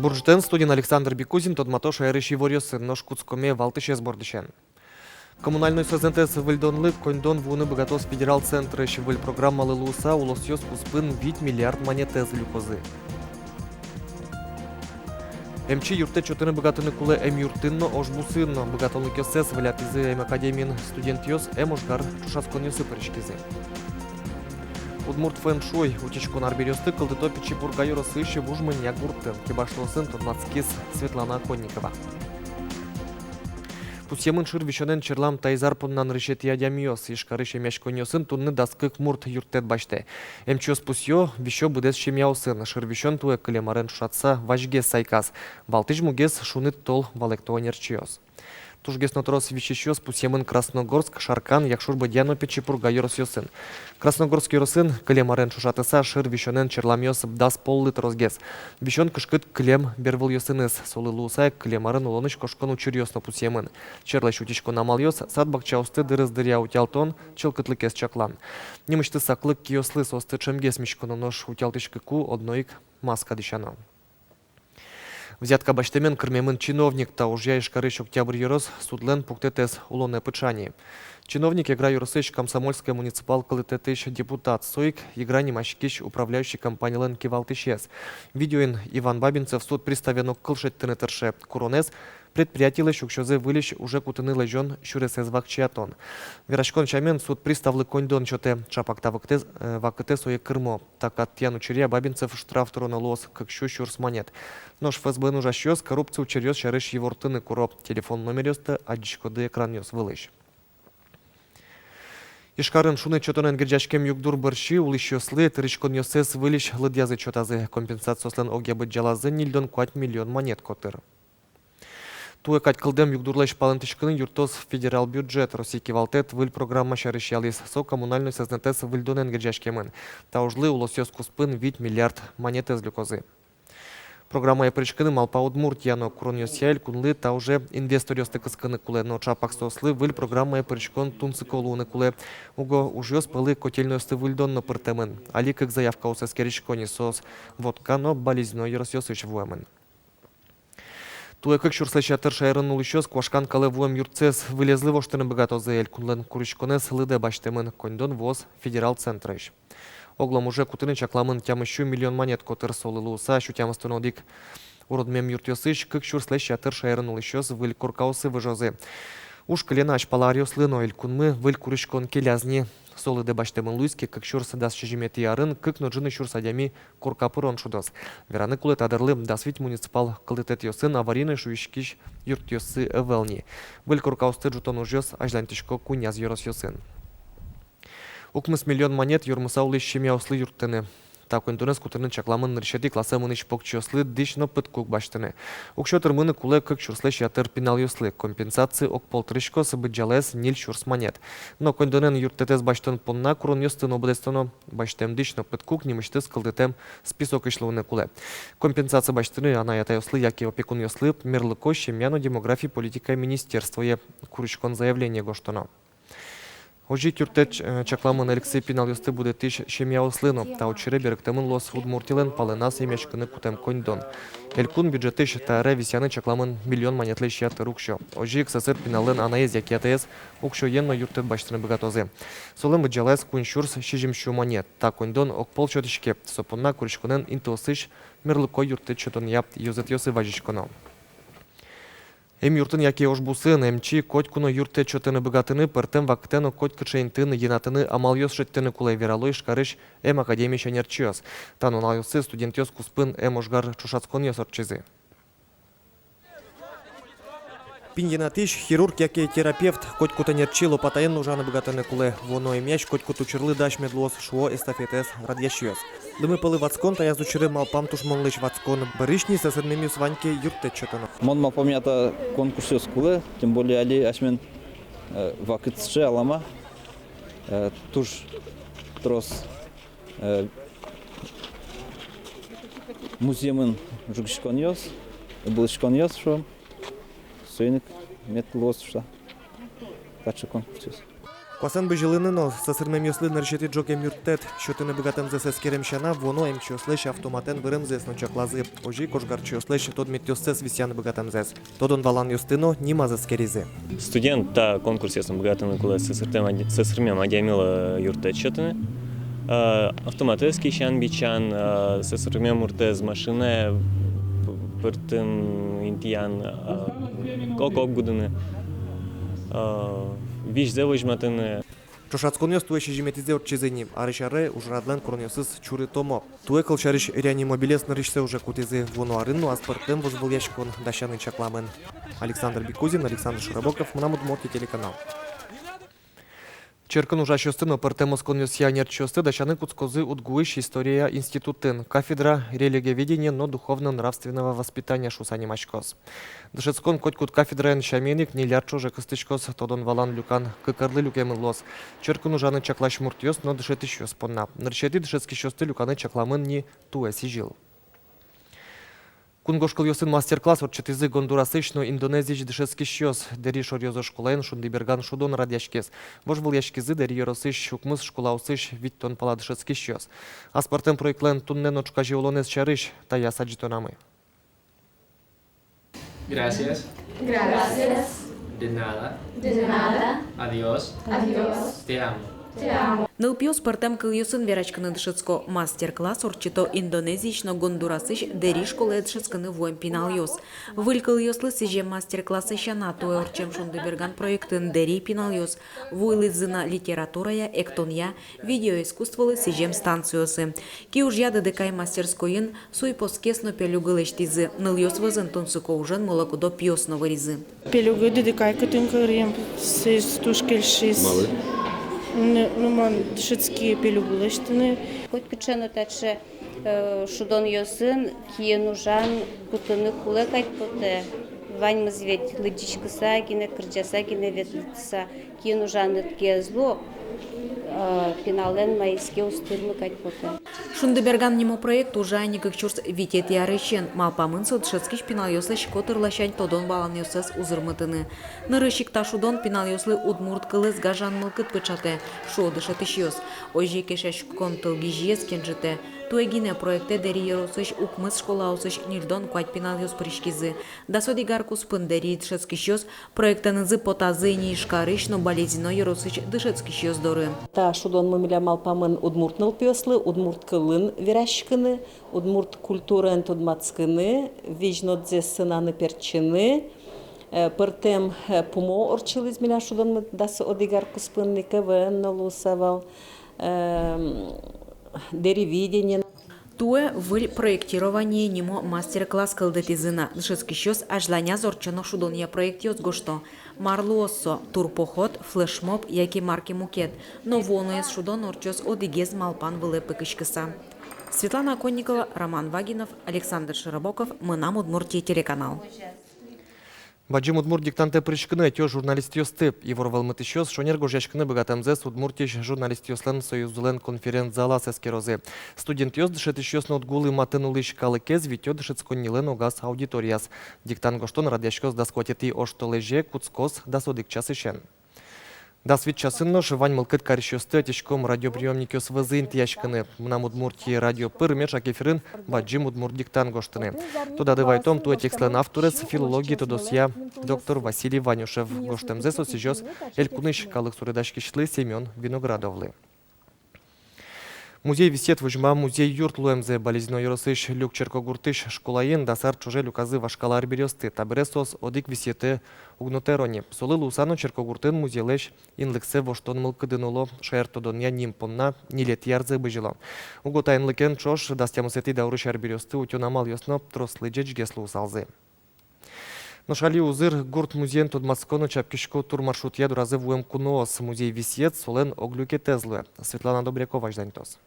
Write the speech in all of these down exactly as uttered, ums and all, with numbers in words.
Бур ӝытэн! Студиын Александр Бикузин. Тодмато шаерысь иворъёсын. Нош кутскоме валтӥсез бордысен. Коммунальной сӧзнэтэз выльдонлы коньдон вуыны быгатоз федерал центрысь. Выль программалы луыса, улосъёс куспын вить миллиард манетэз люкозы. Эмчи юрттэт сётыны быгатыны кулэ эмъюртын но, ож бусын но. Быгатонлыкъёссэс вылятӥзы эмакадемиын студентъёс, эм ожгар ӵошатсконъёсы пыриськизы. Удмурт фэн-шуй. Утиськон арбериосты кылдыто Пичи Пурга ёросысь Вуж Мынья гуртын. Кибашлыосын тодматскиз Светлана Оконникова. Пусъемын шыр висёнэн черлам таиз ар понна нырысетӥ адямиос. Ижкарысь эмъяськонниосын туннэ дас кык мурт юрттэт басьтэ. Эмчиос пусъё: висё быдэс семьяосын. Шыр висён туэ кылем арен ӵошатыса вазьгес сайказ. Валтӥсь мугез — шуныт тол, валэкто ӧнерчиос. Тужгес но трос висисьёс пусъемын Красногорск, Шаркан, Якшур-Бӧдья но Пичи Пурга ёросъёсын. Красногорск ёросын кылем арен ӵошатыса шыр висёнэн черламъёс дас поллы тросгес. Висён кышкыт кылем бервылъёсыныз. Солы луыса ик кылем арын улонысь кошкон учыръёс но пусъемын. Черлэсь утиськон амалъёс: сад-бакчаосты дырыз дыръя утялтон, чылкытлыкез чаклан. Нимысьтыз саклык киослы: соосты ӵемгес миськоно, нош утялтӥськыку одно ик маска дӥсяно. Взятка басьтэмен кырмемын чиновник. Та ужъя Ижкарысь Октябрь ёрос судлэн пуктэтэз улонэ пыӵа ни. Чиновник — Эгра ёросысь Комсомольская муниципал кылдытэтысь депутат, со ик «Игра» нимаськись управляющий компаниялэн кивалтӥсез. Видеоын Иван Бабинцев суд приставен огкыл шедьтыны тырше. Куронэз — предприятилэсь уксёзэ выльысь уже кутыны лэзён сюресэз вакчиятон. Вераськон сямен, суд приставлы коньдон сётэ. Ӵапак та вакытэ, э, вакытэ сое кырмо. Та кат тӥян учыръя Бабинцев штраф тыроно луоз кык сю сюрс манет. Нош ФСБ-ын ужасьёс коррупция учыръёс сярысь ивортыны куро. Телефон номеръёсты адӟиськоды экранъёс вылысь. Ижкарын шуныт сётонэн герӟаськем югдур бӧрсьы улӥсьёслы тыриськонъёссэс выльысь лыдъязы, чотазы. Компенсациослэн огъя быдӟалазы ньыльдон куать миллион манет котыр. Туэ кадь кылдэм югдурлэсь палэнтӥськыны юрттоз федерал бюджет. Россия кивалтэт выль программа сярысь ялӥз. Со коммунальной сӧзнэтэз выльдонэн герӟаськемын. Та ужлы улосъёс куспын вить миллиард манетэз люкозы. Программае пыриськыны малпа Удмуртия но. Куронъёсъя, элькунлы та уже инвесторъёсты кыскыны кулэ, но ӵапак соослы выль программае пыриськон тунсыко луыны кулэ. Уго ужъёс пӧлы котельнойёсты выльдон но пыртэмын. Али кык заявкаос эскерисько ни, соос Вотка но Балезино ёросъёсысь вуэмын. Туэ кык сюрслэсь ятыр шаерын улӥсьёс куашкан калэ вуэм юртсэс вылезлы воштыны быгатозы. Элькунлэн куриськонэз лыдэ басьтэмын, коньдон вуоз федерал центрысь. Оглом уже кутыны чакламын тямыс сю миллион манет котыр. Солы луыса, сю тямыстон одӥг уродмем юртъёсысь кык сюрслэсь ятыр шаерын улӥсьёс выль коркаосы выжозы. Уж кыле на азьпала аръёслы но. Элькунмы выль куриськон келяз ни. Со лыдэ басьтэмын луиз ке, кык сюрс дас сизьыметӥ арын кык но ӝыны сюрс адями корка пырон шудоз. Вераны кулэ, та дырлы дас вить муниципал кылдытэтъёсын аварийной шуиськись юртъёссы ӧвӧл ни. Выль коркаосты ӝутон ужъёс азьланьтӥсько куинь ёросъёсын. Укмыс миллион манет юрмыса улӥсь семьяослы юрттыны. Та коньдонэз кутыны чакламын нырысетӥ классэ мынӥсь покчиослы дӥсь но пыдкук басьтыны. Уксё тырмыны кулэ кык сюрслэсь ятыр пиналъёслы. Компенсация огпол тыриськоз, быдӟалаез ньыль сюрс манет. Но коньдонэн юрттэтэз басьтон понна куронъёсты но быдэстоно. Басьтэм дӥсь но пыдкук нимысьтыз кылдытэм списокысь луыны кулэ. Компенсация басьтыны анай-атайёслы яке опекунъёслы мерлыко, семья но демографи политикая министерствое куриськон заявление гожтоно. Озьы ик юрттэт, э, чакламын эльксы пиналъёсты будэтӥсь семьяослы но. Та учыре берыктэмын луоз Удмуртилэн палэназ эмъяськыны кутэм коньдон. Элькун бюджетысь та аре висъяны чакламын миллион манетлэсь ятыр уксё. Озьы ик сӧсыр пиналлэн анаез яке атаез уксёен но юрттэт басьтыны быгатозы. Солэн быдӟалаез куинь сюрс сизьым сю манет. Та коньдон огпол сётӥське. Со понна куриськонэн интыосысь мерлыко юрттэт сётонъя ёзэтъёсы вазиськоно. Эмъюртын яке ож бусын эмчи котьку но юрттэт сётыны быгатыны, пӧртэм вакытэ но котькыӵе интыын йынатыны амалъёс шедьтыны кулэ, верало Ижкарысь эм академиысь ӧнерчиос. Та нуналъёсы студентъёс куспын эм ожгар ӵошатсконъёс ортчизы. Пинь йынатӥсь, хирург яке терапевт — котькуд ӧнерчи лопатаен но ужаны быгатыны кулэ. Вуоно эмъясь котькуд учырлы дась мед луоз, шуо эстафетаез радъясьёс. Лымы пӧлы ватскон — таяз учыре малпам тушмонлэсь ватскон. Бӧрысь ни сӧсырмемъёс вань ке, юрттэт сётоно. Мон малпамъя, та конкурсъёс кулэ, тем более али асьмелэн, э, вакыт сыӵе, алама, э, туж трос, э, музъемын жугиськонъёс, ыбылӥськонъёс, шуом. Соин ик мед луоз шуса таӵе конкурсъёс. Куасэн бызьылыны но сӧсырмемъёслы нырысетӥ ӝоген юрттэт сётыны быгатэмзэс эскерем сяна, вуоно эмчиослэсь автоматэн быремзэс но чаклазы. Озьы ик ожгарчиослэсь тодметъёссэс висъяны быгатэмзэс, тодон-валанъёсты но нимаз эскеризы. Студент та конкурсъёсын быгатыны кулэ сӧсыртэм ади-, сӧсырмем адямилы юрттэт сётыны. Э, автоматэз кисян бичан, э, сӧсырмем муртэз машинае п-, пыртын интыян, э, окоп гудыны, э, визьзэ возьматыны. Ӵошатсконъёс туэ сизьыметӥзэ ортчизы ни. Арысь аре ужрадлэн куронъёсыз чурытомо. Туэ, кылсярысь, реанимобилез нырысьсэ уже кутӥзы. Вуоно арын но аспӧртэм вожвылъяськон дасяны чакламын. Александр Бекузин, Александр Широбоков, «Мынам Удмуртие» телеканал. Черкын ужасьёсты но пӧртэм осконъёсъя ӧнерчиосты дасяны кутскозы УдГУысь история институтын. Кафедра религиоведения но духовно-нравственного воспитания шуыса нимаськоз. Дышетскон котькуд кафедраен сямен ик ньыль ар ӵоже кыстӥськоз. Тодон-валан люкан кык арлы люкемын луоз черкын ужаны чаклась муртъёс но дышетӥсьёс понна. Нырысетӥ дышетскисьёсты люканы чакламын ни туэ сӥзьыл. Кунгож кылъёсын мастер-класс ортчытӥзы Гондурасысь но Индонезиысь дышетскисьёс. Дэри шоръёзо школаын «Шундыберган» шудон радъяськиз. Вожвылъяськизы Дэри ёросысь укмыс школаосысь витьтон пала дышетскисьёс. Аспӧртэм проектлэн туннэ но ӵуказе улонэз сярысь таяз адӟытонамы. Gracias. Gracias. De nada. De nada. Adiós. Adiós. Te amo. Te amo. Нылпиос пӧртэм кылъёсын вераськыны дышетско. Мастер-класс ортчыто Индонезиысь но Гондурасысь Дэри школае дышетскыны вуэм пиналъёс. Выль кылъёслы сӥзем мастер-классэз сяна, туэ ортчем «Шундыберган» проектын дэри пиналъёс вуылӥзы на литературая, эктонъя, видеоискусстволы сӥзем станциосы. Киужъя Дыдыкай мастерскойын суйпоскес но пелюгы лэсьтӥзы. Нылъёс вӧзын тунсыко ужен мылокыдо пиос но выризы. Пелюгы Дыдыкай кытын кырем, сыӵе туж кельшиз. Малы? Ну, ну, мон дышетски пелюгы лэсьтыны. Котькыӵе но таӵе, э, шудонъёсын киын ужан кутыны кулэ кадь потэ. Ваньмыз ведь лыдӟиськыса гинэ, кырӟаса гинэ ветлыса. Киын ужаны ке ӧз лу, э, пиналлэн маиз ке уз тырмы кадь потэ. «Шундыберган» нимо проект ужа ини кык сюрс витетӥ арысен. Малпамын со дышетскись пиналъёслэсь котыр ласянь тодон-валанъёссэс узырмытыны. Нырысь ик та шудон пиналъёслы удмурт кылэз гажан мылкыд пыӵатэ, шуо дышетӥсьёс. Озьы ик эшъяськон тылгизьыез кенжытэ. Туэ гинэ проектэ Дэри ёросысь укмыс школаосысь ньыльдон куать пиналъёс пыриськизы. Дас одӥг ар куспын Дэри дышетскисьёс проектэнызы потазы ини Ижкарысь но Балезино ёросысь дышетскисьёс доры. Та шудонмы милям малпамын удмурт нылпиослы удмурт кылын вераськыны, удмурт культураен тодматскыны, визь-нодзэс сынаны-пертчыны. Э, пӧртэм, э, пумо ортчылӥз милям шудонмы дас одӥг ар куспын ни, КВН но луыса вал, эм, Дэревидение. Туэ «Выль проектирование» нимо мастер-класс кылдытӥзы на. Дышетскисьёс азьланяз ортчоно шудонъя проектъёс гожто. Мар луоз со: турпоход, флешмоб яке мар ке мукет. Но вуоноез шудон ортчоз одӥгез малпан вылэ пыкиськыса. Светлана Оконникова, Роман Вагинов, Александр Широбоков, «Мынам Удмуртие» телеканал. Бадӟым удмурт диктантэ пыриськыны ӧтё журналистъёсты. Ивор вӧлмытӥсьёс шонер гожъяськыны быгатэмзэс Удмуртиысь журналистъёслэн союзлэн конференц-залаз эскерозы. Студентъёс, дышетӥсьёс но УдГУлы матын улӥсь калыкез витё дышетсконнилэн огаз аудиторияз. Диктант гожтон радъяськоз дас куатетӥ оштолэзе, кутскоз дас одӥг часысен. Дас вить часын нош вань мылкыд карисьёсты ӧтиськом радиоприёмникъёс вӧзы интыяськыны. «Мынам Удмуртие» радио пыр меӵак эфирын бадӟым удмурт диктант гожтыны. Тодады вайтом, туэ текстлэн авторез, филология тодосъя доктор Василий Ванюшев. Гожтэмзэ со сӥзёз элькунысь калык суредаськисьлы Семён Виноградовлы. Музей висъет возьма музей-юрт луэмзэ. Балезино ёросысь Люк черкогуртысь школаын дас ар ӵоже люказы вашкала арбериосты. Табере соос одӥг висъетэ уг но тэро ни. Солы луыса но черкогуртын музейлэсь инлыксэ воштон мылкыдын уло. Шаертодонъя ним понна ньылетӥ арзэ бызьыло. Уго та инлыкен ӵош дас тямысэтӥ даурысь арбериосты утён амалъёс но трослы ӟечгес луысалзы. Нош али узыр гурт музеен тодматско но чапкисько турмаршрутъя доразы вуэм куноос. Музей висъет солэн ог люкетэз луэ. Светлана Добрякова азьланьтоз.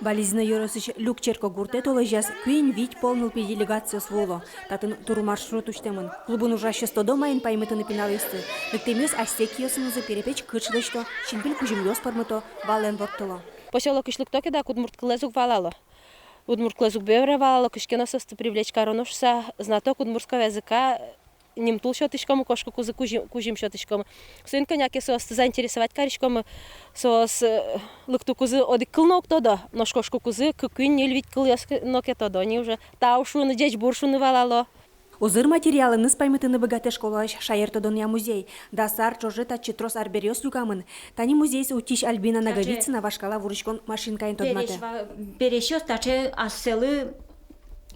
Балезино ёросысь Люк черкогуртэ толэзяз куинь-вить пол нылпи делегациос вуыло. Татын турмаршрут усьтэмын. Клубын ужасьёс тодо, маин паймытыны пиналъёсты. Лыктэмъёс асьсэ киосынызы перепеч кыӵ лэсьто, синпель кузьымъёс пӧрмыто, валэн ворттыло. Посёлокысь лыкто ке дак, удмурт кылэз уг валало. Удмурт кылэз уг бере валало, кызьы ке но соосты привлечь кароно шуыса, знаток удмуртского языка нимтул сётӥськомы, кошкыкузы кузьым, кузьым сётӥськомы. Соин кӧня ке соосты заинтересовать кариськомы, соос, э, лыктыкузы одӥг кыл но уг тодо, нош кошкыкузы кык, куинь, ньыль, вить кылъёс но ке тодо, они уже тау шуыны, ӟечбур шуыны валало. Узыр материалэныз паймытыны быгатэ школаысь шаертодонъя музей. Дас ар ӵоже татчы трос арбериос люкамын. Тани музейзэ утись Альбина Наговицына вашкала вуриськон машинкаен тодматэ. Пересь ва-, пересьёс таӵе асьсэлы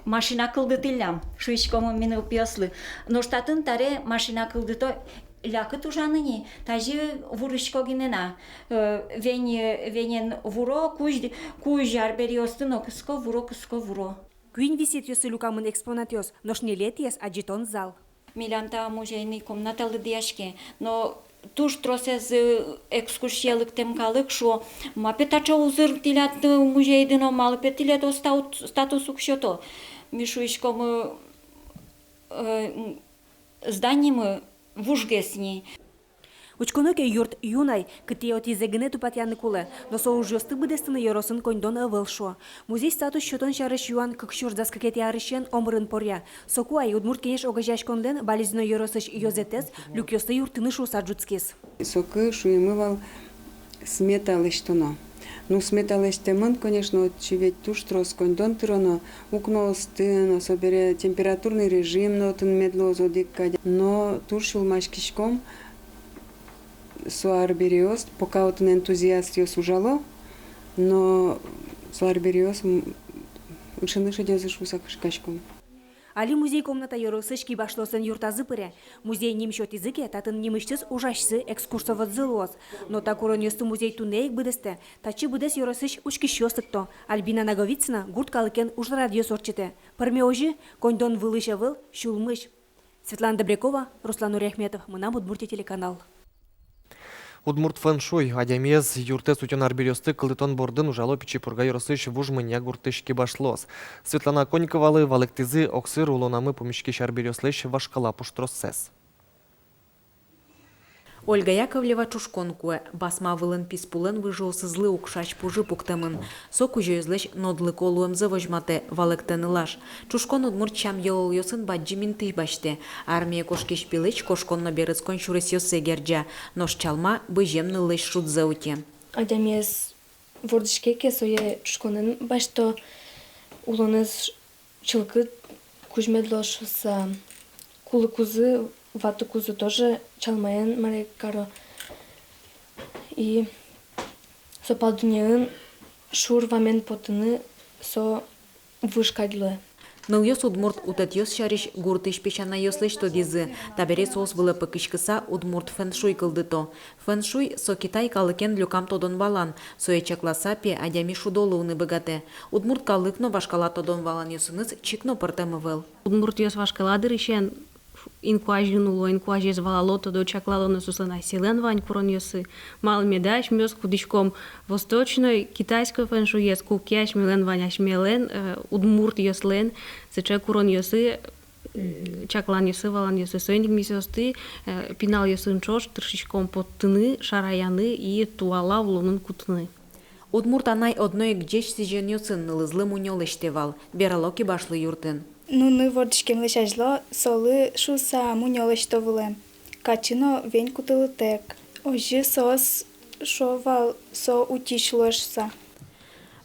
машина кылдытӥллям, шуиськомы ми нылпиослы. Нош татын табере машина кылдыто, лякыт ужаны ни, тазьы вурисько гинэ на. Э, вень, венен вуро, кузь, кузь арбериосты но кыско, вуро, кыско, вуро. Куинь висъетъёсы люкамын экспонатъёс, нош ньылетӥез — адӟытон зал. Милям та музейный комната лыдъяське, но туж тросэз, э, экскурсие лыктэм калык шуо: ма пе таӵе узыр тӥляд, э, музейды но, малы пе тӥледыз стату-, статус уг сёто? Ми шуиськомы, э, м, зданимы вужгес ни. Учконо ке, юрт юн ай, кытӥ отӥзэ гинэ тупатъяны кулэ, но со ужъёсты быдэстыны ёросын коньдон ӧвӧл, шуо. Музей статус сётон сярысь юан кык сюрс дас кыкетӥ арысен омырын поръя. Соку ай «Удмурт кенеш» огазеяськонлэн Балезино ёросысь ёзэтэз люкъёсты юрттыны шуыса ӝутскиз. Соку шуимы вал, смета лэсьтоно. Ну, смета лэсьтэмын, конечно, отчы ведь туж трос коньдон тыроно, укноосты но, собере температурный режим но отын мед луоз одӥг кадь. Но туж сюлмаськиськом, со арбериос, пока отын энтузиастъёс ужало, но со арбериос, м, ышыны шедёзы шуыса кышкаськом. Али музей комната ёросысь кибашлыослэн юртазы пыре. Музей ним сётӥзы ке, татын нимысьтыз ужасьсы, экскурсоводзы луоз. Но та куронъёсты музей туннэ ик быдэстэ. Татчы быдэс ёросысь учкисьёс лыкто. Альбина Наговицына гурт калыкен ужрадъёс ортчытэ. Пӧрме озьы, коньдон вылысь ӧвӧл, сюлмысь. Светлана Добрякова, Руслан Нуриахметов, «Мынам Удмуртие» телеканал. Удмурт фэншуй. Адямиез, юртэз утён арбериосты кылдытон бордын ужало Пичи Пурга ёросысь Вуж Мынья гуртысь кибашлыос. Светлана Оконниковалы валэктӥзы огсыр улонамы пумиськись арбериослэсь вашкала пуштроссэс. Ольга Яковлева ӵушкон куэ. Басма вылын писпулэн выжыосызлы укшась пужы пуктэмын. Со кузёезлэсь нодлыко луэмзэ возьматэ, валэктэ нылаш. Ӵушкон удмурт сям-йылолъёсын бадӟым инты басьтэ. Армие кошкись пилысь кошкон но берытскон сюресъёссэ герӟа, нош чалма бызем ныллэсь шудзэ утё. Адямиез вордӥське ке, сое ӵушконэн басьто, улонэз чылкыт, кузь мед луоз шуыса. Кулыкузы, ватыкузы тоже чалмаен маре каро. И со пал дуннеын шур вамен потыны со выж кадь луэ. Нылъёс удмурт утэтъёс сярысь гуртысь песянайёслэсь тодӥзы. Табере соос вылэ пыкиськыса удмурт фэншуй кылдыто. Фэншуй — со китай калыкен люкам тодон-валан. Сое чакласа пе, адями шудо луыны быгатэ. Удмурт калык но вашкала тодон-валанъёсыныз чик но пӧртэм ӧвӧл. Удмуртъёс вашкала дырысен инкуазьын уло, инкуазез валало, тодо, чаклало но соослэн асьсэлэн вань куронъёссы. Малы меда асьмеос кутӥськом восточной, китайской фэншуез, куке асьмелэн вань, асьмелэн, э, удмуртъёслэн сыӵе куронъёссы, э, чакланъёссы, валанъёссы. Соин ик ми соосты, э, пиналъёсын ӵош тыршиськом поттыны, шараяны и туала улонын кутыны. Удмурт анай одно ик ӟеч сӥзёнъёсын нылызлы мунё лэсьтэ вал, верало кибашлы юртын. Нуны вордӥськемлэсь азьло солы шуыса мунё лэсьто вылэм. Качы но вень кутылытэк. Озьы соос шуо вал, со утись луэ шуыса.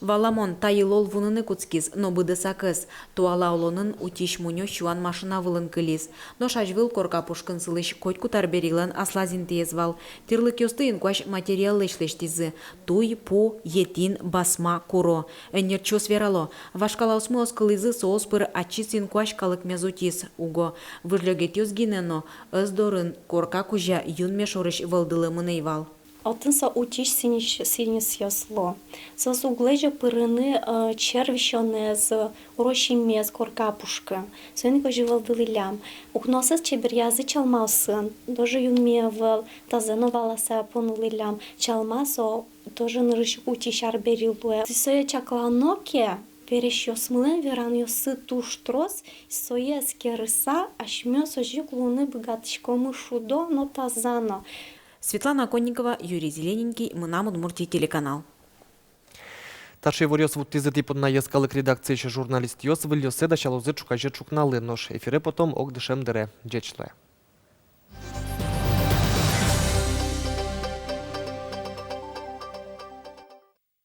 Валамон, та йылол вуныны кутскиз, но быдэсакез. Туала улонын утись мунё сюан машина вылын кылиз. Нош азьвыл корка пушкын сылӥсь котькуд арберилэн аслаз интыез вал. Тӥрлыкъёсты инкуазь материаллэсь лэсьтӥзы: туй, пу, етӥн, басма, куро. Ӧнерчиос верало, вашкалаосмы оскылӥзы соос пыр ачиз инкуазь калыкмес утись уго. Выж лёгетъёс гинэ но ӧс дорын корка кузя юнме шорысь вӧлдылэмын ӧй вал. Отын со утись сӥньыс-, сӥньысъёс луо. Соос уг лэзё пырыны, э, чер висёнэз, э, уросиммес корка пушкы. Соин ик озьы вӧлдылӥллям. Укноосыз чеберъязы чалмаосын, тоже юнме ӧвӧл, тазэ но валаса понылӥллям. Чалма со тоже нырысь ик утись арбери луэ. Сое чаклано ке, пересьёсмылэн веранъёссы туж трос, сое эскерыса, асьмеос озьы ик луыны быгатӥськомы шудо но, таза но. Светлана Оконникова, Юрий Зелененький, «Мынам Удмуртие» телеканал. Таӵе иворъёс вуттӥзы тӥ понна йӧскалык редакциысь журналистъёс. Выльёссэ дасялозы ӵуказе ӵукналы, нош эфире потом ог дышем дыре. Ӟеч луэ.